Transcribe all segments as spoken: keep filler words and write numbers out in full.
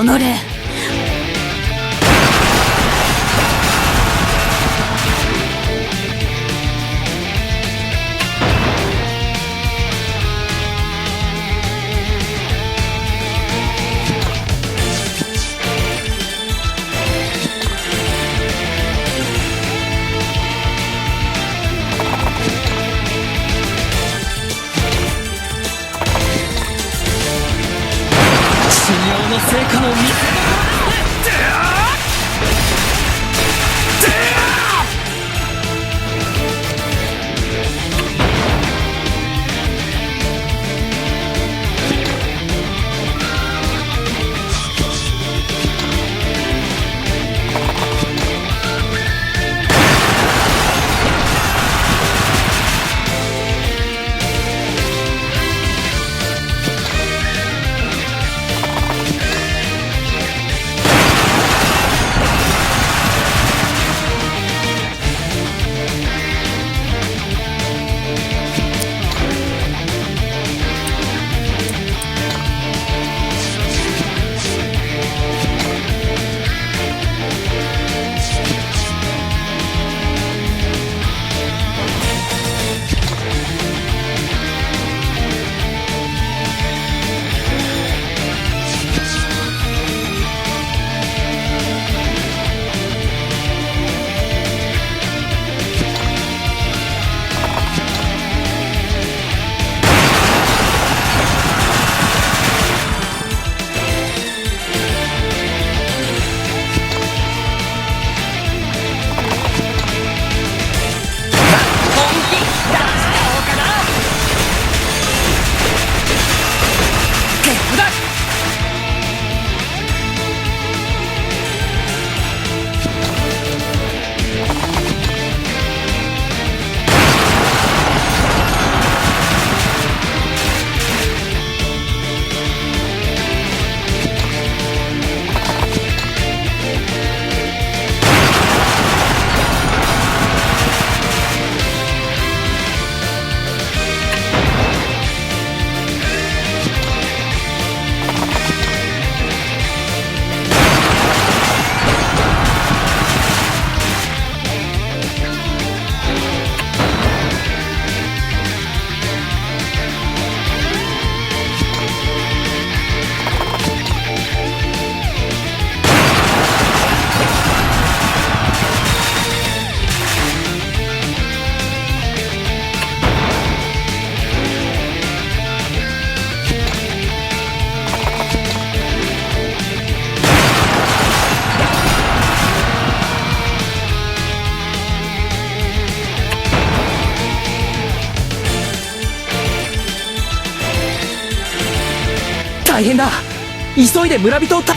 のれ。 修行の成果の見せ場だ。 大変だ。急いで村人をた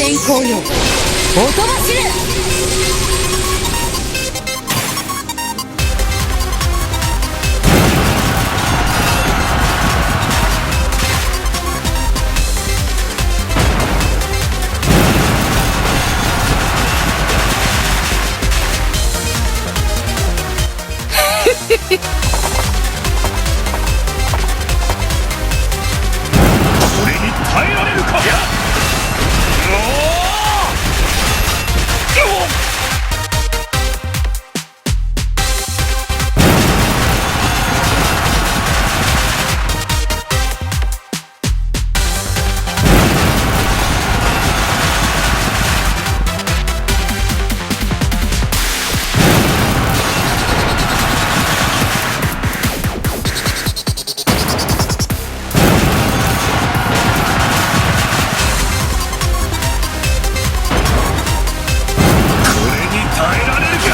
閃光よ、おとばしれ。これに耐えられるか。これに耐えられるか。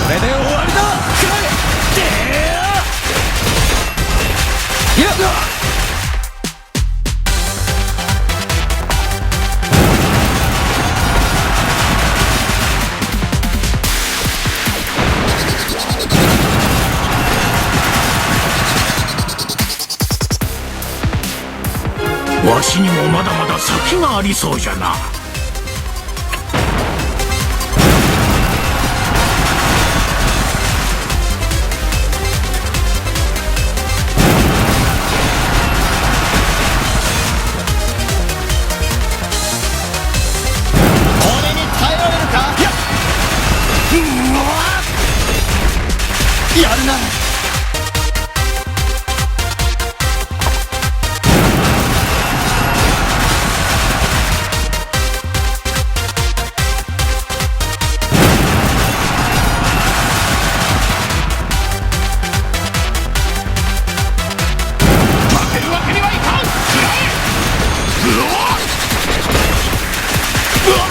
これで終わりだ。いや、わしにもまだまだ先がありそうじゃな。これに耐えられるか？いや、うわっ！やるな。負けるわけにはいかん！食らえ！うわっ！うわっ！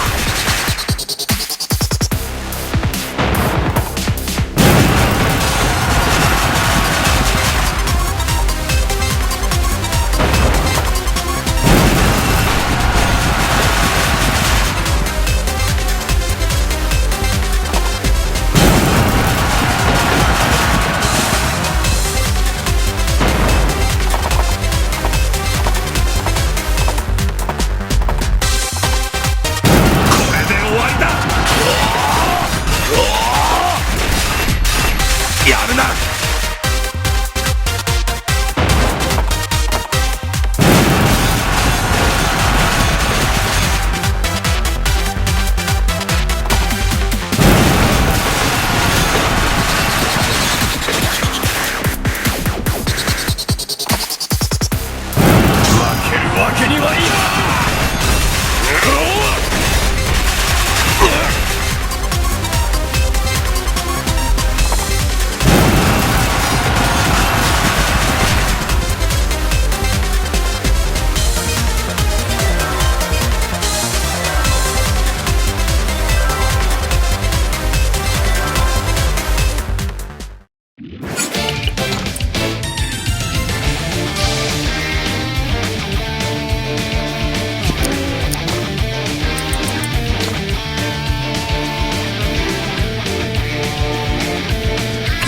これで終わりだ！やるな！負けるわけにはいかん！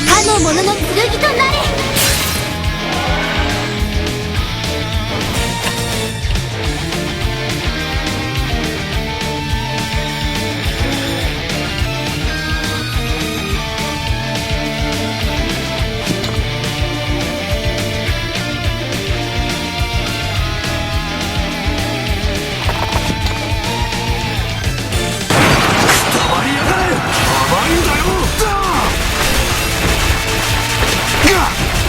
かの者の剣となれ！くたばりやがれ！甘いんだよ！だ！が！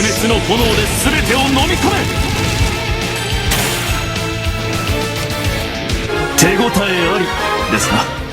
熱の炎で全てを飲み込め。手応えありですな。